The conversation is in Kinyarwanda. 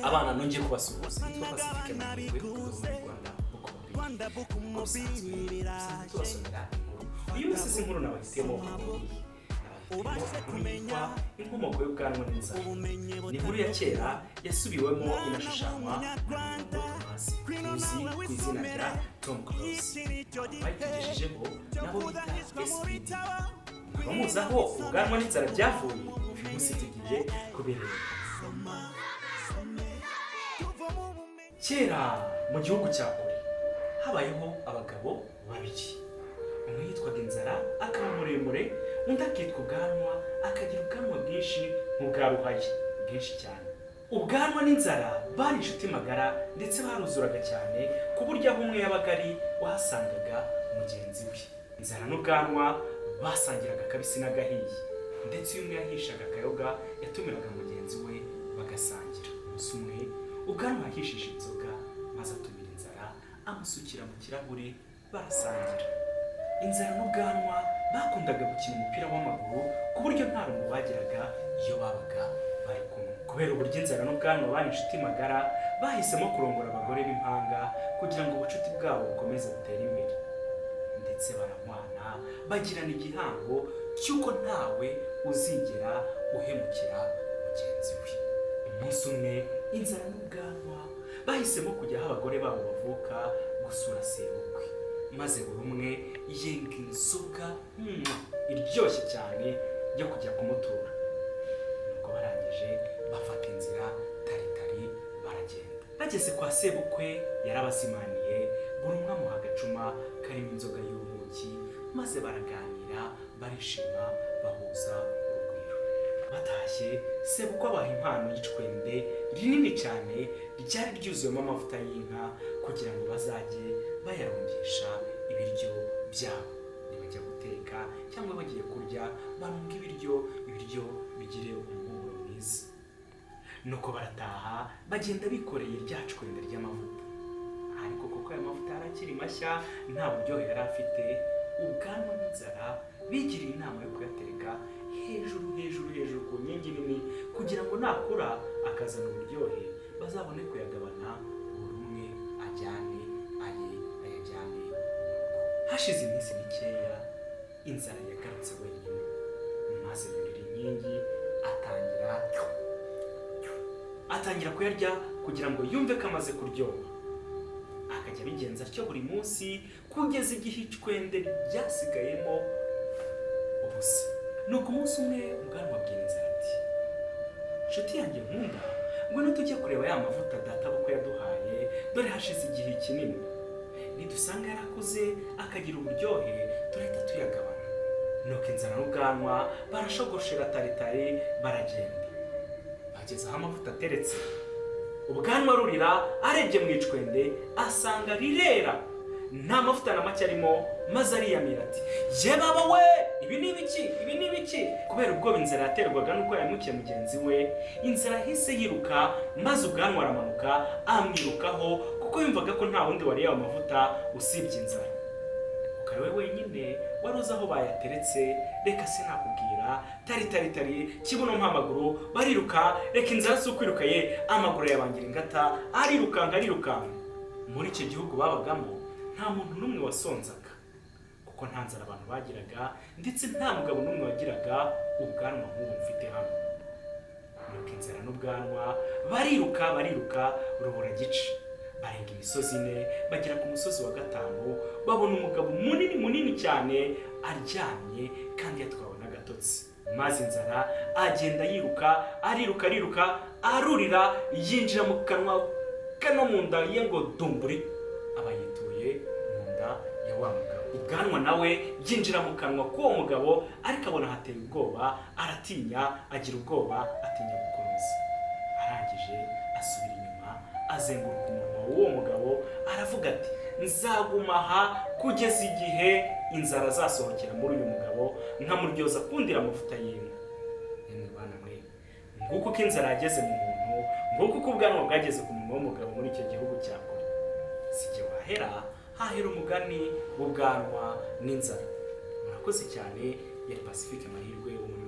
Abana, nongeye kubasuhuza. Nitwa Pacifique Mahirwe, wo muri Rwanda Book Mobile. Uko bisanzwe, dusanzwe tubasomera inkuru. Uyu munsi si inkuru nabahitiyemo, nabahitiyemo inkuru yitwa "Inkomoko y'Ubwanwa n'Inzara". Ni inkuru ya kera yasubiwemo inashushanywa na Thomas, tuzi ku izina rya Tom Close. Bayitugejejeho nabo bita SPD. Mwaba muzi aho ubwanwa n'inzara byavuye? Uyu munsi tugiye kubireba. Kera mu gihugu cya kure habayeho abagabo babiri. Umwe yitwaga Inzara, akaba muremure, undi akitwa Ubwanwa, akagira ubwanwa bwinshi nk'ubwa Ruhaya, bwinshi cyane. Ubwanwa n'Inzara bari inshuti magara, ndetse baruzuraga cyane ku buryo aho umwe yabaga ari wahasangaga mugenzi we. Inzara n'Ubwanwa basangiraga akabisi n'agahiye, ndetse iyo umwe yahishaga akayoga yatumiraga mugenzi we bagasangira. Umunsi umwe Ubwanwa yahishije inzoga, maze atumira Inzara, amusukira mu kirahuri, barasangira. Inzara n'Ubwanwa bakundaga gukina umupira w'amaguru, ku buryo nta rungu bagiraga iyo babaga bari kumwe. Kubera uburyo Inzara n'Ubwanwa bari inshuti magara, bahisemo kurongora abagore b'impanga kugira ngo ubucuti bwabo bukomeze butere imbere. Ndetse baranywana, bagirana igihango cy'uko ntawe uzigera uhemukira mugenzi we. Umunsi umwe Inzara n'Ubwanwa bahisemo kujya aho abagore babo bavuka gusura sebukwe, maze buri umwe yenga inzoga iryoshye cyane yo kujya kumutura. Nuko barangije bafata inzira taritari, baragenda. Bageze kwa sebukwe yarabazimaniye, buri umwe amuha agacuma karimo inzoga y'ubuki, maze baraganira, barishima, bahuza urugwiro. Batashye, sebukwe abaha impano y'icwende rinini cyane ryari ryuzuyemo amavuta y'inka, kugira ngo bazajye bayarungisha ibiryo byabo. Nibajya guteka cyangwa bagiye kurya, barunga ibiryo, ibiryo bigire umuhumuro mwiza. Nuko barataha, bagenda bikoreye rya cwende ry'amavuta. Ariko kuko aya mavuta yari akiri mashya, nta buryohe yari afite. Ubwanwa n'Inzara bigiriye inama yo kuyatereka hejuru, hejuru, hejuru ku nkingi nini, kugira ngo nakura akazana uburyohe bazabone kuyagabana, buri umwe ajyane aye, ayajyane mu rugo. Hashize iminsi mikeya, Inzara yagarutse wenyine, maze yurira inkingi, atangira kuyarya kugira ngo yumve ko amaze kuryoha. Akajya abigenza atyo buri munsi kugeza igihe icwende ryasigayemo ubusa. Nuko umunsi umwe Ubwanwa abwira Inzara ati: "Inshuti yanjye nkunda, ngwino tujye kureba ya mavuta data bukwe yaduhaye, dore hashize igihe kinini. Nidusanga yarakuze akagira uburyohe, turahita tuyagabana." Nuko Inzara n'Ubwanwa barashogoshera taritari, baragenda. Bageze aho amavuta ateretse, Ubwanwa rurira, arebye mu icwende asanga rirera, nta mavuta na make arimo, maze ariyamira ati: "Ye baba we, ibi ni ibiki? Ibi ni ibiki?" Kubera ubwoba Inzara yaterwaga n'uko yamukiye mugenzi we, Inzara yahise yiruka, maze Ubwanwa aramanuka amwirukaho, kuko yumvaga ko nta wundi wariye ayo mavuta usibye Inzara, kuko ari we wenyine wari uzi aho bayateretse. Reka sinakubwira, tari tari tari, kibuno mpamaguru, bariruka. Reka, Inzara si ukwiruka ye, amaguru yabangira ingata, arirukanka, arirukanka. Muri icyo gihugu babagamo nta muntu n'umwe wasonzaga, kuko nta nzara abantu bagiraga, ndetse nta mugabo n'umwe wagiraga ubwanwa nk'ubu mfite hano. Nuko Inzara n'Ubwanwa bariruka, bariruka rubura gice, barenga imisozi ine, bagera ku musozi wa gatanu, babona umugabo munini, munini cyane, aryamye kandi yatwawe n'agatotsi. Maze Inzara agenda yiruka, ariruka, ariruka, arurira, yinjira mu kanwa kano mu nda ye ngo dumburi, aba yituye mu nda ya wa mugabo. Ubwanwa nawe yinjira mu kanwa k'uwo mugabo, ariko abona hateye ubwoba, aratinya, agira ubwoba, atinya gukomeza. Arangije asubira inyuma, azenguruka umunwa w'uwo mugabo, aravuga ati: "Nzaguma aha kugeza igihe Inzara azasohokera muri uyu mugabo, nkamuryoza kundira amavuta y'inka." Yemwe bana mwe, nguko uko inzara yageze mu muntu, nguko uko ubwanwa bwageze ku munwa w'umugabo muri icyo gihugu cya kure. Si jye wahera, hahera umugani w'ubwanwa n'inzara. Murakoze cyane. Yari Pacifique Mahirwe wo muri